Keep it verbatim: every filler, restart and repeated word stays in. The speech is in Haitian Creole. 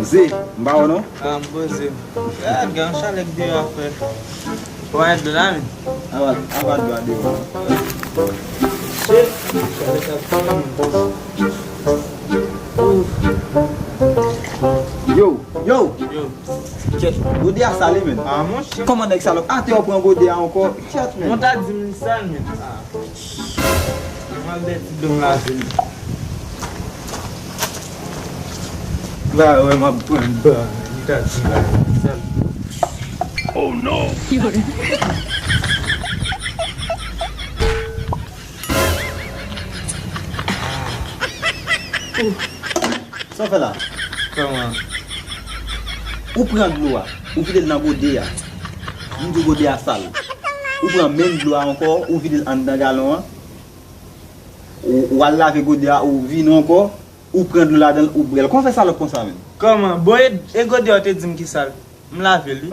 Ze, m pa wè non. Ah, m poze m. Ah, gen yon chalè k deyò a, frè. Ou pa met dlo la, men? Ava, ava dlo a deyò. Che, chalè k ap fè m. Yo, yo. Yo. Kèt, gode a sale, men. Ah, monchè. Kòman nèg salòp? Atè w pran gode a ankò. Kèt, men. Mwen ta di m li sal, men. Ah. Mwen al dèyè ti dlo m lave m. Ba wè m ap pran ba, li ta di ba. Sal. Oh no! Sa w fè la? Kòman? Ou pran dlo a, ou vide l nan gode a. M di w gode a sal. Ou pran menm dlo a ankò, ou vide l anndan galon an. Ou, ou al lave gode a, ou vini ankò, ou pran dlo ladan l, ou bwè l. Kòman w fè salòp konsa menm? Kòman? Bon, e, e gode a w te di m ki sal. M lave l, wi.